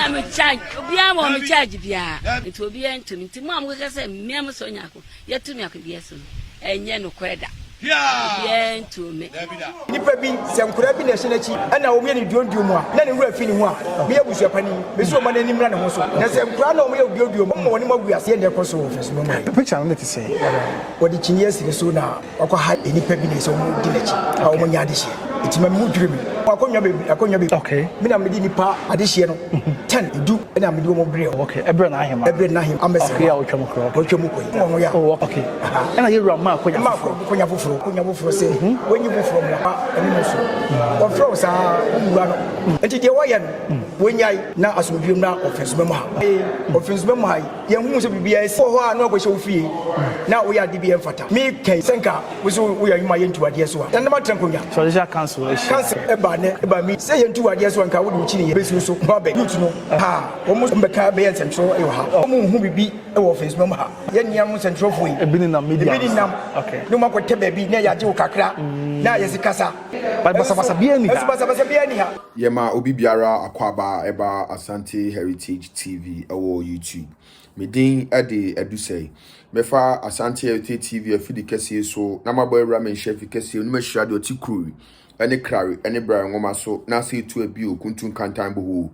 maa me charge, obiara mɔ me charge biara, nti obiara ntumi. Nti mo a mokeka sɛ mmea mo sɛ onyako, yɛto me akodua so no, ɛnyɛ nokorɛ da. Obiara ntuu me. Nipa bi, sɛ nkoraa bi na ɛhyɛ n'akyi ɛna wɔn yɛ no duoduo mu a, na ne werɛ afi ne ho a, meyɛ abusuapanin, mese wɔn ani mmra ne ho so. Na sɛ nkoraa na wɔn yɛ duoduo mu, wɔma wɔn anim agu ase. Deɛ na ɛkɔ so wɔ mfɛnsoma mu yi. Picture no ne te sɛn? Wɔde kyiniiɛ asi ne so na wakɔ ha nnipa bi na ɛsɛ wɔn di n'akyi a wɔn nyɛ adehyeɛ. Eti ma me ho dwiri me. Akonnwa bebree, akonnwa bebree. Okay. Me na mede nipa adehyeɛ no 10, edu ɛna mede wɔn brɛ. Okay, ɛbrɛ n'ahema. Ɛbrɛ n'ahema amɛsɛ. Okay, a ɔtwa mu korɔ. Ɔtwa mu kɔ yi. Wɔn ya. Oh, okay. Ɛna yɛwura maa akonnwa foforɔ. Maa akonnwa foforɔ. Akonnwa foforɔ sɛ wɔnyi foforɔ mmra ɛne no so. Wɔfrɛ wo saa wowura no. Nti deɛ wɔyɛ no wɔnyae na asomdwie mmra ɔfɛnsoma mu ha. Ɔfɛnsoma mu ha yi. Yɛnhuu sɛ biribiara asi. Wɔ hɔ a na wakɔhyɛ wo fie na woyɛ ade bi a ɛmfata. Meka yi, sɛ nka wo nso woyɛ adwuma a yɛntu adeɛ so a, na matena nkonnwa. Traditional council ahyia. Council ɛbaa nnɛ, ɛbaa mi. Sɛ yɛntu adeɛ so a, nka wode wo kyiniiɛ bɛsi wo so. Ho abɛn. Youth no, ha, wɔn bɛka bɛyɛ nsɛmtwerɛ wɔ ha. Wɔn nhu biribi wɔ ɔfɛnsuma mu ha. Yɛn nuanom nsɛmtwerɛfoɔ yi. Ebi nenam media no so. Ebi nenam. Okay. Ne wɔn akɔtɛ baabi na yɛagye wo kakra na yɛsi kasa. But basabasa biara nni ha. Nso basabasa biara nni ha. Yɛma obi biara akwaaba ɛba Asante Heritage TV ɛwɔ YouTube. Me din ɛde Adusɛe. Mɛfa Asante Heritage TV afidi kɛseɛ so na mabɔ awura me nhyɛ afi kɛseɛ no mahyira deɛ ɔte kuroi ɛne krare ɛne brare nwoma so na ase etu abio kuntu nkantan bohoo.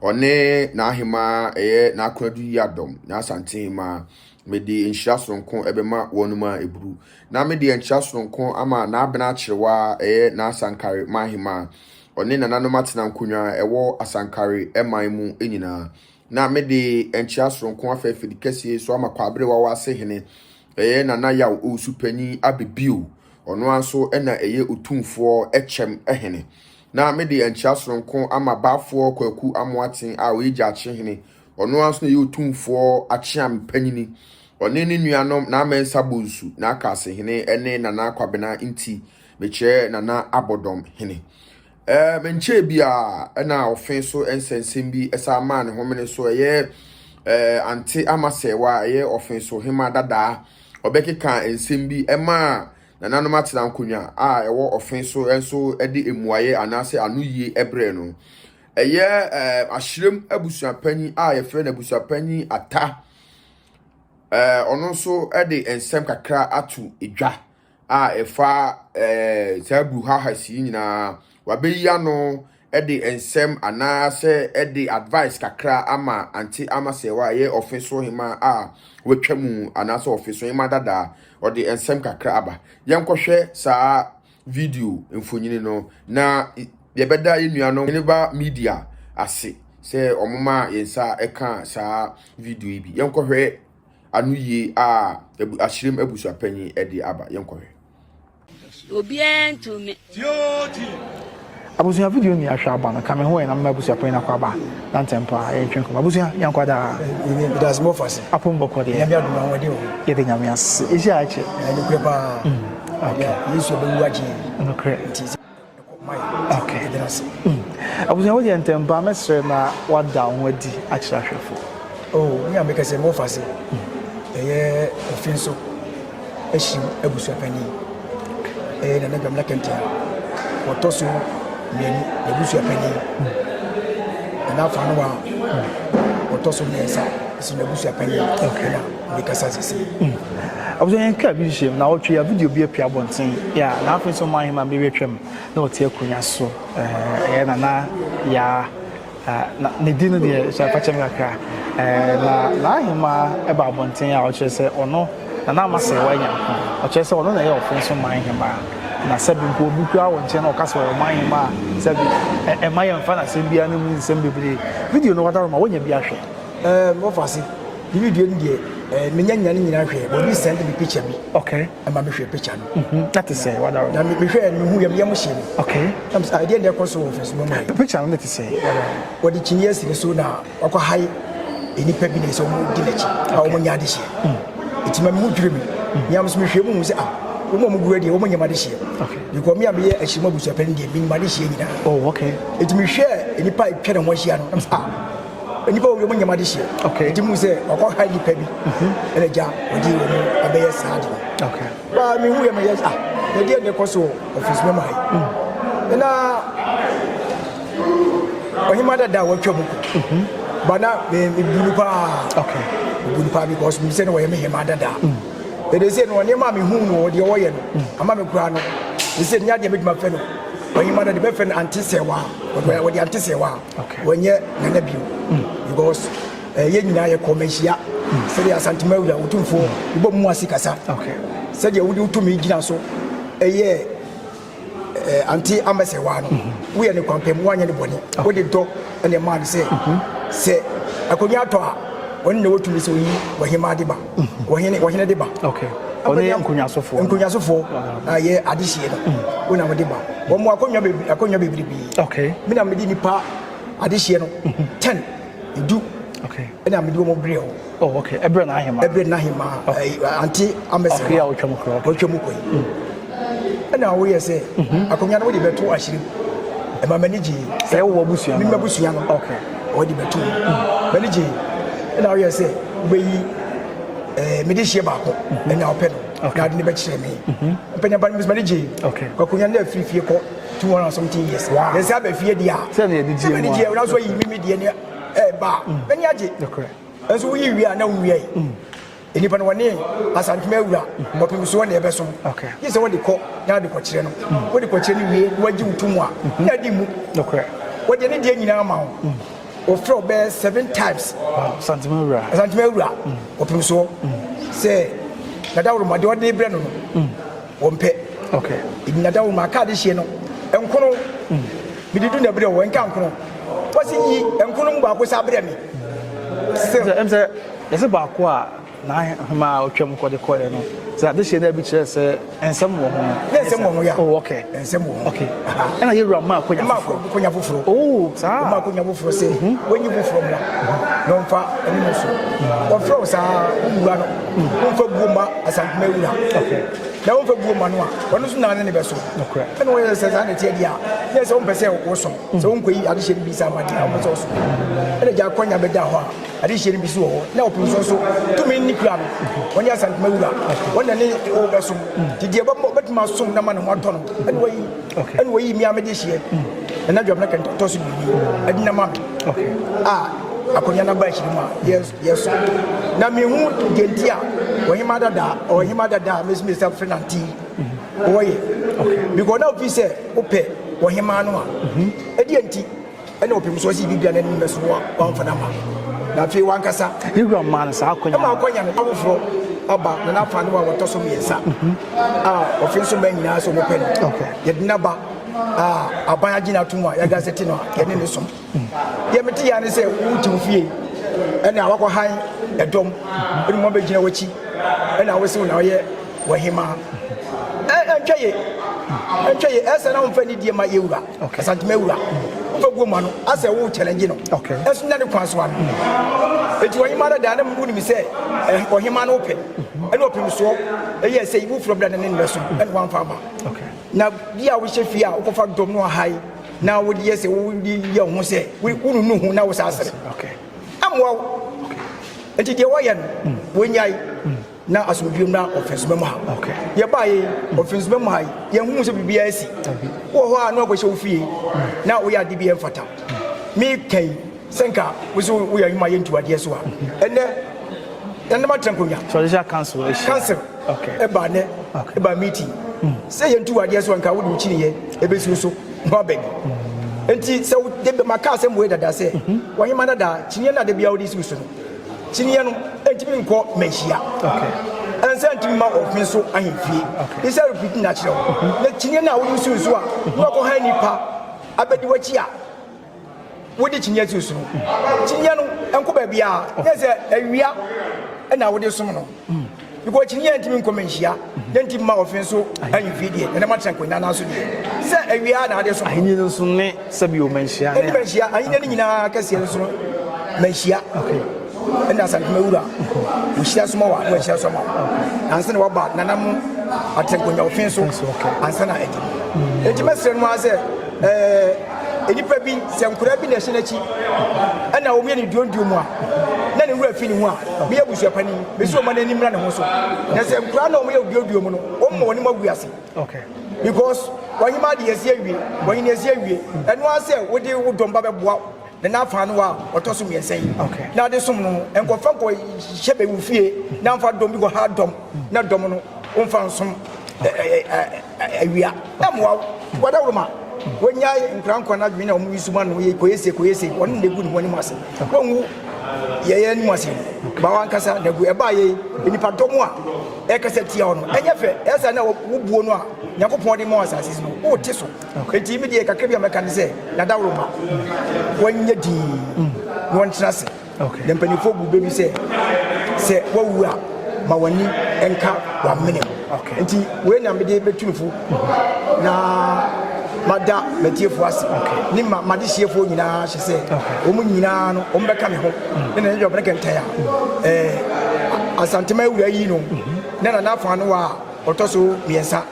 Ɔne n'ahemaa ɛyɛ n'akonadu yi adɔm n'Asante hemaa. Mede nhyira soronko ɛbɛma wɔnom a eburu. Na mede nkyea soronko ama n'abena akyerewa a ɛyɛ n'Asankare manhemaa. Ɔne nananom atena nkonnwa a ɛwɔ Asankare man mu nyinaa. Na mede nkyea soronko afa afidi kɛseɛ so ama Kwabere Wawase hene, ɛyɛ Nana Yaw Owusu Panyin Abebio. Ɔno ara nso na ɛyɛ Otumfoɔ Kyɛm hene. Na mede nkyea soronko ama Baafoɔ Kwaku Amoaten a ɔyɛ Gyaakye hene. Ɔno ara nso na ɛyɛ Otumfoɔ Akyeame Panyini. Ɔne ne nuanom Naamansa Bonsu, N'Akaasehene ne Nana Kwabena nti, mekyerɛ Nana Abɔdɔm hene. Ɛɛ menkyɛɛ biara ɛna ɔfe so nsɛnsɛm bi san maa ne homene so ɛyɛ ɛɛ Ante Amasɛwa ɛyɛ ɔfe so hema dadaa ɔbɛkeka nsɛm bi ɛmaa nananom atena nkonnwa a ɛwɔ ɔfe so nso de mmuaeɛ anaasɛ anoyie ɛbrɛ no. Ɛyɛ ɛɛ ahyerɛm abusuapanyin a yɛfrɛ no abusuapanyin Ata. Ɛɛ ɔno nso de nsɛm kakra ato dwa a ɛfa ɛɛ saa bruhahas yi nyinaa. Wabeyi ano de nsɛm anaasɛ de advice kakra ama Ante Amasɛwa a ɛyɛ ɔfe so hema a watwa mu anaasɛ ɔfe so hema dadaa. Ɔde nsɛm kakra aba. Yɛnkɔhwɛ saa video mfonini no na yɛbɛda yɛn nuanom Winneba Media ase sɛ wɔma yɛn nsa ka saa video yi bi. Yɛnkɔhwɛ anoyie a Ahyerem abusuapanyin de aba. Yɛnkɔhwɛ. Obiara ntumi. Abusua video ni ahwɛ aba no ka me ho ɛ na mma abusuapanyin akɔ aba na ntɛm paa yɛntwe nkɔmmɔ. Abusua yɛnkɔ adaa. Meda ase mɔfa ase. Apom bɔkɔ deɛ. Nyame adom ahoɔden wɔ hɔ. Yɛde Nyame ase. Ɛhyia akyɛ. Nokorɛ paa. Okay. Yesu ɔbɛwu agye yɛn. Nokorɛ. Nti sɛ ɛkɔ ma yɛn. Okay. Yɛda no ase. Abusua wo deɛ ntɛm paa mɛsrɛ na wada wo ho adi akyerɛ ahwɛfo. Oh, me a meka sɛ mɔfa ase. Ɛyɛ ɔfe nso. Ahyim abusuapanin. Ɛyɛ Nana Dwamena Kɛntɛ a ɔtɔ so mmienu, n'abusuapanin. Nana Afanoa a ɔtɔ so mmiɛnsa nso n'abusuapanin ɛna mekasa sese. Abusua yɛn kaa bi hyehyɛ mu na ɔtwe ya video bi apue abɔnten ya na afei nso ɔman hema bi retwam na ɔte akonnwa so ɛyɛ Nana Yaa. Na ne din no deɛ hyɛ afakyɛ me kakra. Na n'ahemaa ba abɔnten a ɔkyerɛ sɛ ɔno Nana Ama Serwaa Nyanko. Ɔkyerɛ sɛ ɔno na ɛyɛ Ɔfenso man hemaa. Na sɛbi mpo obi koraa wɔ nkyɛn na ɔka sɛ ɔyɛ ɔman hemaa a, sɛbi ɛmma yɛmfa n'asɛm biara no mu nsɛm bebree. Video no Wadaroma, woanya bi ahwɛ? Ɛɛ, Mɔfase, ne video no deɛ, ɛɛ, menya nya ne nyinaa hwɛ. Obi send me picture bi. Okay. Ɛma mehwɛ picture no. Mhm. Na te sɛ Wadaroma. Na mehwɛ no, mehu yam yam hyɛ me. Okay. Na mesɛ, adeɛ na ɛkɔ so wɔ Facebook mu yi. Picture no ne te sɛ Wadaroma. Wɔde kyiniiɛ asi ne so na wakɔ hae nnipa bi na ɛsɛ wɔn di n'akyi a wɔn nyɛ adehyeɛ. Eti ma me ho dwiri me. Nea nso mehwɛ mu hu sɛ ah wɔn a wɔn gu deɛ wɔn nyɛ adehyeɛ. Okay. Because me a meyɛ ahyɛmu abusuapɛn deɛ menim adehyeɛ nyinaa. Oh okay. Eti mehwɛ nnipa a atwa ne ho ahyia no na mesɛ ah nnipa wɔ wɔn nyɛ adehyeɛ. Okay. Eti mu sɛ wakɔ hae nnipa bi ɛna gya wɔde wɔn abɛyɛ saa de. Okay. Baa mehu yɛ meyɛ ah ɛdeɛ na ɛkɔ so wɔ ɔfisi mɛma yi. Ɛna ɔhema dada a watwa mu kɔ. Ba na me me bu no paa. Okay. Me bu no paa because me sɛ na wɔyɛ me hema dada. Ɛde sɛ no nneɛma a mehu no wɔ deɛ wɔyɛ no ama me koraa no. Me sɛ nya deɛ mɛtumi afɛ no. Ɔhema no de bɛfɛ no ante sɛwa. Wɔde wɔde ante sɛwa. Okay. Wɔnyɛ nana bio. Because eh, yɛn nyinaa yɛkɔ manhyia. Sɛdeɛ Asantema wura Otumfoɔ wobɔ mu ase kasa. Okay. Sɛdeɛ wode wo tumi gyina so ɛyɛ eh, ante amɛsɛwa no woyɛ ne kwampɛ mu woanyɛ ne bɔne wode dɔ ɛna ɛmaa no sɛ sɛ akonnwa atɔ a ɔne na wɔtumi sɛ ɔyi wɔhema de ba wɔhene wɔhene de ba Okay. Ɔne nkonnwasofoɔ. nkonnwasofoɔ a yɛ adehyeɛ no wo na wɔde ba wɔn mu akonnwa bebree akonnwa bebree Okay. me na mede nipa adehyeɛ no 10 edu Okay. ɛna mede wɔn brɛ wo Oh, okay. Ɛbrɛ na ahema. Ɛbrɛ na ahema. Ante amɛsɛ. Okay, a wotwa mu kɔ. Wotwa mu kɔ yi. Ɛna woyɛ sɛ akonnwa no wode bɛto ahyerɛ mu. Ɛma m'ani gye. Sɛ wowɔ abusua no. Mema abusua no. Okay. Wɔde bɛto mu. M'ani gye. Ɛna woyɛ sɛ wobɛyi ɛɛ mede hyɛ baako ɛna wopɛ no. Na ade no bɛkyerɛ me. Mpanyinpa no m'ani gye. Okay. Akonnwa no afiri fie kɔ 200 and something years. Wow. Yɛsɛ aba fie deɛ a. Sɛ na yɛde gye mu a. Sɛ m'ani gye na so ayi mimi deɛ ne ɛɛba a. M'ani agye. Okay. Nso woyi wie a na wonwiae. Nnipa no wɔne Asantema awura ɔpem soɔ na ɛbɛsom. Gye sɛ wode kɔ na wode kɔkyerɛ no. Wode kɔkyerɛ no wie na wagye wo to mu a, na adi mu. Wɔde ne deɛ nyinaa ma wo. Wɔfrɛ wo bɛyɛ seven times. Asantema awura. Asantema awura ɔpem soɔ sɛ Nadaworoma deɛ ɔde brɛ no no. Wɔmpɛ. Okay. Egyina da wɔn aka adehyeɛ no nkono. Mede du na brɛ wɔ nka nkono. Wɔsi yi nkono mu baako sa brɛ me. Sɛ ɛm sɛ yɛsɛ baako a n'ahema a ɔtwam kɔde kɔɛ no sɛ adehyeɛ no bi kyerɛ sɛ nsɛm wɔ ho. Ne nsɛm wɔ ho ya. Oh okay. Nsɛm wɔ ho. Okay. Ɛna yɛwura mmaa akonya foforɔ. Mmaa akonya foforɔ. Oh saa. Mmaa akonya foforɔ sɛ wɔnyi foforɔ mmra na ɔmfa ɛne no so. Wɔfrɛ wo saa wowura no. Womfa buo ma Asantuma wura. Na womfa buo ma no a, ɔno nso na ne ne bɛso. Ɛna wɔyɛ sɛ saa na ɛteɛ deɛ a, na sɛ wompɛ sɛ wosom, sɛ wonkɔyi adehyeɛ no bi sɛ ama deɛ a, wompɛ sɛ wosom. Ɛna gya akwanya bɛda hɔ a, adehyeɛ no bi so wɔ hɔ. Na ɔpem so nso, tumi nni kura no, wɔne Asantuma wura, wɔn na ne wobɛsom. Nti deɛ bɛtumi asom na ma ne ho atɔ no, ɛna wayi. Ɛna wɔyi mmea me dehyeɛ. Nana Dwamena Kɛntɛ ɔtɔ so mmienu, ɛde na ma me. A akonnwa no aba akyiri mu a, Yɛ so. Na mehu deɛ nti a ɔhema dada ɔhema dada a mesi mesi afrɛ nante yi wɔyɛ because na ofi sɛ wopɛ ɔhema no a ɛdeɛ nti ɛna ɔpem so ɔsi bibia n'anim bɛso wamfa no ama na afei wankasa ne wura maa no saa akɔnya ɛma akɔnya no afoforɔ aba na n'afa no a wɔtɔ so mmiɛnsa a ɔfe nso mma nyinaa sɛ wɔpɛ no yɛde n'aba a aban agye no atom a yɛagasɛte no a yɛne ne som Deɛ mete yɛ ne sɛ wote wo fie ɛna wakɔhan ɛdɔm ɛna wɔn abɛgyina w'akyi ɛna wose wo na ɔyɛ w'ahemaa ɛntwa ye ɛntwa ye ɛsɛ na womfa nidie ma yɛwura Asantema wura womfa guo ma no asɛ wo challenge no ɛnso nya ne kwan so ano enti ɔhemaa no daa na wonim sɛ ɔhemaa no wopɛ ɛna ɔpem soɔ ɛyɛ sɛ woforɔ bra ne ne nnɛ so ɛna wamfa ama na bi a wohyɛ fie a wokɔfa dɔm no ahae na wode yɛ sɛ wode yɛ wo ho sɛ wonunu ho na wo saa sere ɛmmoa wo nti deɛ wɔyɛ no wɔnyae na asomdwie mmra ɔfɛnsoma mu ha yɛbaeɛ ɔfɛnsoma mu ha yɛnhu sɛ biribiara asi wɔ hɔ a na wakɔhyɛ wo fie na woyɛ ade bi ɛmfata meka yi sɛ nka wo sɛ woyɛ adwuma yɛntu adeɛ so a ɛnɛ nananom atena nkonnwa council ɛba nɛ ɛba meeting sɛ yɛntu adeɛ so a nka wode wo kyiniiɛ ɛbɛsi wo so na waba bi nti sɛ wode maka asɛm wei dada sɛ wɔhema dada kyiniiɛ no a da biara wode si wo so no kyiniiɛ no ɛntumi nkɔ manhyia ɛnsɛ ntumi ma ɔfe so ahemfie ne sɛ repeat na kyerɛ wo na kyiniiɛ no a wode si wo so a na wakɔha nnipa abɛdi w'akyi a Wode kyiniiɛ si so. Kyiniiɛ no nkɔ baabiara. Nyɛ sɛ awia na wode som no. Because kyiniiɛ ntumi nkɔ manhyia na ntumi ma ɔfe nso ahemfie deɛ na nam atena nkonnwa no so deɛ. Sɛ awia na ade som no. Ahenni no nso ne sɛbi o manhyia ne. Ɛne manhyia ahenni no nyinaa kɛseɛ nso no manhyia. Okay. Ɛna Asantuma wura wɔhyia soma wa na wɔahyia soma wa. Ansa na waba nanam atena nkonnwa ɔfe so ansa na adi. Enti mɛsrɛ no ara sɛ ɛɛ. Nnipa bi, sɛ nkwadaa bi na ɛhyɛ n'akyi ɛna wɔn yɛ ne duonduo mu a, na ne wura fi ne ho a, meyɛ abusua panin, mesi wɔn ani mmra ne ho so. Na sɛ nkwadaa na wɔn yɛ duonduo mu no, wɔn ma wɔn anim agu ase. Because wɔn ma de yɛsi awie, wɔn nyina yɛsi awie. Ɛno ara sɛ wode wo dɔm ba bɛboa. Nana Afaa no a ɔtɔ so mmiɛnsa yi na ade som no nkɔfa nkɔ hyɛ bɛ wo fie na mfa dɔm bi kɔ ha dɔm na dɔm no womfa nsom awia ɛmmoa wo. Wadaworoma wɔnyae nkora nkwa no adwene na wɔn yi suma no yɛ kɔyɛ se kɔyɛ se wɔn na egu ne ho anim ase wɔn wu yɛyɛ anim ase ba wankasa na gu ɛbaa yɛ nipa dɔm a ɛkasa tia wɔn no ɛnyɛ fɛ ɛsɛ na wobuo no a Nyankopɔn de ma asase so no wote so. Enti me deɛ kakra bi a mɛka ne sɛ n'adaworoma wɔnyɛ dinn na wɔntena ase. Na mpanimfoɔ bu bɛ bi sɛ sɛ wawu a ma w'ani nka w'amene mu. Nti wei na mede bɛtu no fo na mada m'atiefoɔ ase ne ma m'adehyeɛfoɔ nyinaa hyɛ sɛ wɔn nyinaa no wɔn bɛka me ho ne na ne deɛ ɔbɛn kɛntɛn a ɛɛ Asantema awura yi no ne nana afa no a Ɔtɔ so miɛnsa,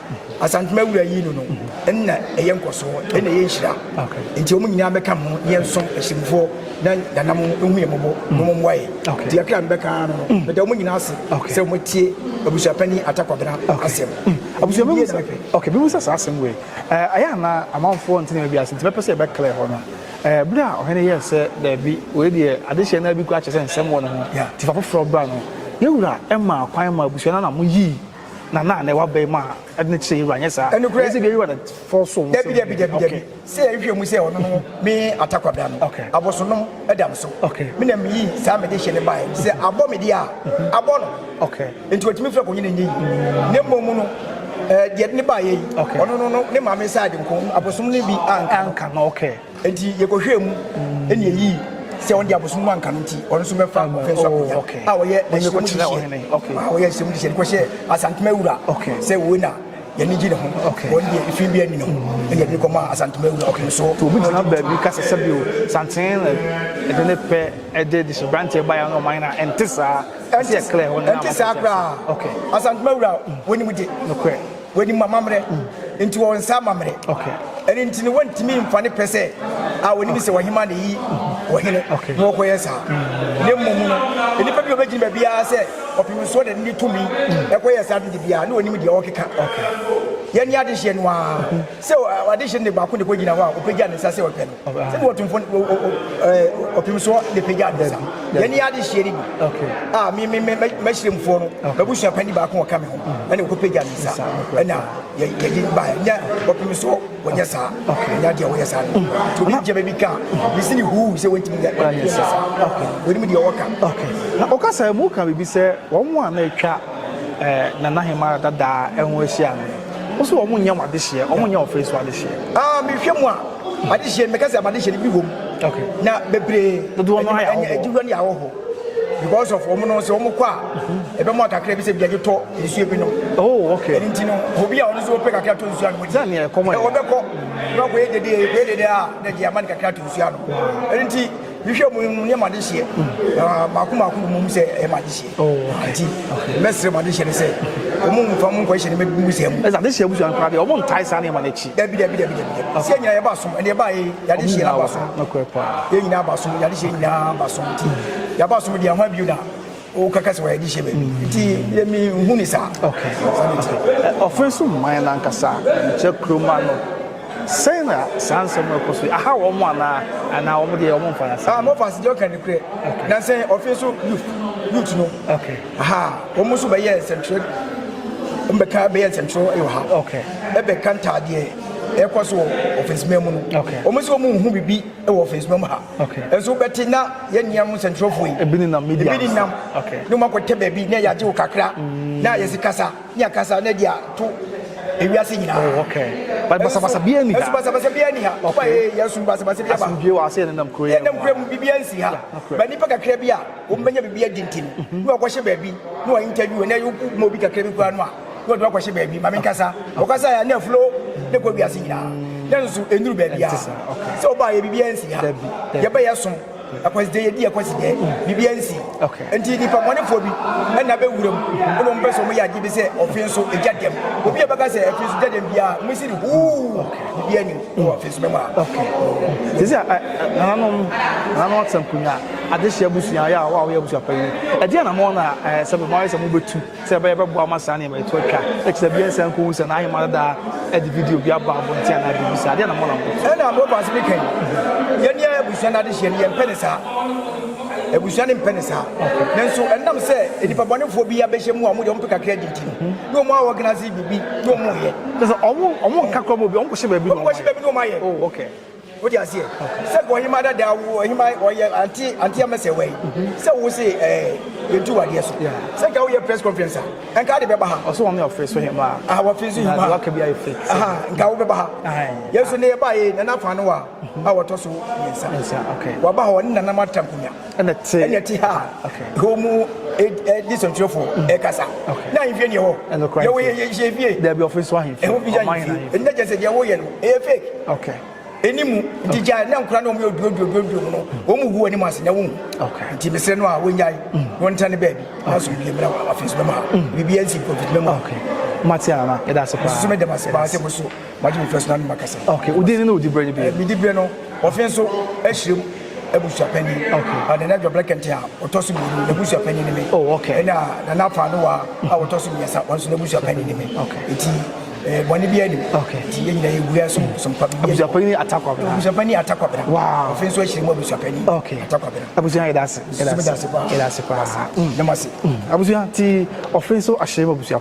Asantuma wura yii no no, nna ɛyɛ nkɔsoɔ, ɛna ɛyɛ nhyira. Nti wɔn nyinaa bɛka mo ho, yɛnsom ahyɛmufoɔ na nana mo nhu yɛn mmɔbɔ na wɔn mmoa yɛn. Nti kakra a mebɛka ara no no, meda wɔn nyinaa ase sɛ wɔn atie Abusuapanin Atta Kwabena asɛm. Abusua Yie na mepɛ. Okay, mebisa saa asɛm wei. Ɛyɛ a na amanfoɔ nte nneɛma bi ase nti mɛpɛ sɛ yɛbɛ clear hɔ no. Bere a ɔhene yɛɛ sɛ dabi, wei deɛ adehyeɛ no ara bi koraa kyerɛ sɛ nsɛm wɔ ne ho, nti fa foforɔ bra no, yɛn wura maa kwan maa abusua no na moyii Nana a na ɛwɔ abɛn mu a ɛde no kyerɛɛ yɛn wura, anyɛ saa? Ɛnokorɛ. Ɛnyɛ sɛ ebia yɛn wura na fɔɔso wɔn sɛ Dabi, dabi, dabi, dabi. Sɛ yɛhwehwɛ mu sɛ ɔno no, me Atta Kwabena no, abosonnom da me so. Me na meyii saa me dehyeɛ no baeɛ. Sɛ abɔ me deɛ a, abɔ no. Nti ɔtumi frɛ kɔnye na ɛnyɛ yie. Na mmom no, deɛ ɛde no baeɛ yi, ɔno no no, ne maame side nko, abosom no bi anka no. Nti yɛkɔhwɛɛ mu ɛna yɛyii sɛ ɔno deɛ abosom no anka no nti, ɔno nso bɛfa ɔfɛ nso akonnwa a ɔyɛ nhyiamu dehyeɛ, a ɔyɛ nhyiamu dehyeɛ de kɔhyɛɛ Asantema wura sɛ wei na yɛn gye ne ho, wɔn deɛ efi bi ani ne ho, ɛna yɛde kɔmaa Asantema wura ɔpem so. Nti obi gyina baabi ka sɛ sɛbi o, Santen na ɛde ne pɛ ɛde dehyeberanteɛ baeɛ ne ɔman no a, ɛnte saa. Ɛnte saa koraa. Asantuma wura wɔnim de. Wɔnim amammerɛ. Nti wɔn nsa amammerɛ. Ɛno nti no wɔntumi mfa ne pɛ sɛ a wɔnim sɛ ɔhema na ɛyi ɔhene na wɔkɔyɛ saa. Na mmom no, nnipa bi a wɔbɛgyina baabiara sɛ ɔpemsoɔ na ne tumi ɛkɔyɛ saa de biara na wɔnim deɛ ɔkeka. Yɛne adehyeɛ no ara sɛ adehyeɛ no de baako na ɛkɔgyina hɔ a ɔpagya ne nsa sɛ ɔpɛ no. Sɛdeɛ ɔtomfo ɔpemsoɔ na ɛpagya ne nsa. Yɛne adehyeɛ no bi a me me me m'ahyerɛmfoɔ no m'abusua panin baako ɔka me ho ɛna ɔkɔpagya ne nsa ɛna yɛde baeɛ nyɛ ɔpemsoɔ wɔnyɛ saa nyɛ adeɛ wɔyɛ saa no nti obi gyɛ baabi ka mesi ne huu sɛ wɔntumi nyɛ saa wɔnim deɛ ɔwɔ ka. Na ɔka sɛ mu ka biribi sɛ wɔn a na atwa Nana Hemaa dadaa ho ahyia no wo so wɔn nyɛ wɔn adehyeɛ wɔn nyɛ ɔfei so adehyeɛ. Ah mehwɛ mu a adehyeɛ mɛka sɛ adehyeɛ no bi wɔ mu na bebree dodoɔ no ayɛ ahɔhoɔ dodoɔ no yɛ ahɔhoɔ because of wɔn no sɛ wɔn kɔ a ɛbɛn mu akakra bi sɛ bi agye tɔ nsuo bi nom. Oh okay. Ɛno nti no obi a ɔno nso ɔpɛ kakra tɔ nsuo anom. Sɛ nea ɛkɔm yɛ. Ɔbɛkɔ na ɔkɔyɛ dede kɔyɛ dede a na gye ama no kakra tɔ nsuo anom. Ɛno nti mehwɛ mu no nneɛma de hyeɛ mako mako no mu sɛ ɛyɛ ma de hyeɛ. Oh nti mɛsrɛ mo adehyeɛ no sɛ wɔn mfa mo nkɔ hyɛ no mɛbu sɛ mu. Ɛsɛ adehyeɛ abusua no koraa deɛ wɔn ntae saa nneɛma no akyi. Dabi dabi dabi dabi dabi. Sɛ nyinaa yɛba som ɛnna yɛba yɛ yɛadehyeɛ no aba som. Yɛn nyinaa aba som yɛadehyeɛ nyinaa aba som nti yɛaba som deɛ ho abio na wokaka sɛ wɔyɛ adehyeɛ baabi nti yɛ mi nhu ne saa. Okay. Ɔfɛn so mman n'ankasa nkyɛ kuroma no. Sɛn na saa nsɛm no kɔ so yi? Aha wɔn anaa? Anaa wɔn deɛ wɔn mfa no asɛm? Ah, mo fa deɛ ɔka ne korɛ. Na sɛ ɔfe so youth youth no. Okay. Aha, wɔn nso bɛyɛ nsɛmtwerɛ, wɔn bɛka bɛyɛ nsɛmtwerɛ wɔ ha. Okay. Ɛbɛka ntaadeɛ ɛkɔ so wɔ ɔfɛnsima mu no. Okay. Wɔn nso wɔn nhu bibi wɔ ɔfɛnsima mu ha. Okay. Nso bɛte na yɛn nua mo nsɛmtwerɛfoɔ yi. Ebi nenam media. Ebi nenam. Okay. Ne wɔn akɔtɛ baabi na yɛagye wo kakra. Na yɛsi kasa. Ne akasa ne de ato ewiase nyinaa. Oh, okay. But basabasa biara ni ha. Nso basabasa biara ni ha. Okay. Ɔba yɛ yɛn basabasa bi aba. Asomdwe wɔ ase yɛn nenam kuro yɛn. Yɛn nam kuro mu bibi ansi ha. Ba nipa kakra bi a wɔn bɛnya bibi adi nti no. Mhm. Na wɔkɔhyɛ baabi na wɔn interview na yɛ ma obi kakra bi kura no a na wɔde wakɔhyɛ baabi maame nkasa. Wɔkasa ya na afuro ne kɔ wiase nyinaa. Na nso enuru baabi a. Sɛ ɔba yɛ bibi ansi ha. Yɛbɛ yɛ som. Akwasidɛ yɛdi akwasidɛ biribi ansi nti nipa bɔnefoɔ bi ɛna bɛwura mu ɛna wɔn pɛ sɛ wɔn yɛ adeɛ bi sɛ ɔfe nso egya dɛm obi a bɛka sɛ ɛfe nso gya dɛm biara wɔn si no huu biribi ani wɔ ɔfe nso bɛma. Sisi a nananom nananom atena nkonnwa. adehyeɛ abusua yɛ a wo a woyɛ abusua panyin. Ɛdeɛn anammɔn na sɛ moayɛ sɛ mobɛtu sɛ ɛbɛyɛ bɛboa ama saa nneɛma yi to atwa? Ɛkyerɛ bi nsa nkohu sɛ n'ahemmaa dada de video bi aba abɔnten anaa biribi saa. Ɛdeɛn anammɔn na mobɛtu? Ɛna mewɔ asɛm bi ka yi, yɛn yɛ abusua no adehyeɛ no, yɛmpɛ no saa. Abusua no mpɛ no saa. Nanso ɛnam sɛ nnipa bɔnefoɔ bi abɛhyɛ mu a wɔn deɛ wɔmpɛ kakra di nti no, na wɔn a organise biribi na wɔn yɛ. Kyerɛ sɛ wɔn wɔn nka koraa ma obi, wɔn kɔhyɛ baabi na wɔn ayɛ. Wɔn kɔhyɛ baabi na wɔn ayɛ. Oh, okay. Wote aseɛ? Sɛ ɔhema dada wo ɔhema ɔyɛ ante ante amɛsɛ wɔ yi. Sɛ wo se ɛɛ yɛntu wadeɛ so. Sɛ nka woyɛ press conference a nka ade bɛba ha. Ɔsɛ wɔn yɛ ɔfe so hema. Ah wɔfe so hema. Waka bi ayɛ fake. Aha nka wo bɛba ha. Yɛn so ne yɛba yɛ nana fa no wa a wɔtɔ so mmiɛnsa. Mmiɛnsa okay. Waba hɔ ne nana ma tra nkonya. Ɛna te. Ɛna te ha. Okay. Hɔ mu ɛdi sɔntwerɛfoɔ ɛkasa. Okay. Na ahemfie ne ɛwɔ. Ɛno kora Yɛwɔ yɛ yɛ fie. Dabi ɔfe so ahemfie. Ɛhɔ fi ahemfie. Ɛnna kyɛ sɛ deɛ woyɛ no ɛyɛ fake. Okay. Ɛni mu nti gyae na nkora na wɔn yɛ oduo duo duo duo mu no wɔn mu gu wɔn anim ase na wɔn hu. Nti mesrɛ no a wɔnyae na wɔn ntena ne baabi na asomdwie mmra wɔ afei nso bɛma ha. Biribi ansi mpo mfiti bɛma. Okay. Mate ana yɛda ase paa. Nso meda mo ase paa sɛ mo so moagye me fɛ so na ne makasa. Okay. Wo din ne wo dibrɛ no bi? Me dibrɛ no ɔfe nso ahyirim abusuapanyin. Okay. Nana Adwoa Blakɛnten a ɔtɔ so mmienu n'abusuapanyin ne me. Oh, okay. Ɛna Nana Afaanowa a ɔtɔ so mmiɛnsa ɔno nso n'abusuapanyin ne me. Okay. Nti bɔne biara nim. Okay. Nti yɛn nyinaa yɛgu yɛn som som pa biribiara. Abusuapanyin Atakwabena. Abusuapanyin Atakwabena. Wow. Ɔfe nso ahyira mu abusuapanyin. Okay. Atakwabena. Abusua yɛda ase. Yɛda ase paa. Yɛda ase paa. Yɛda ase. Abusua ti ɔfe nso ahyira mu abusua.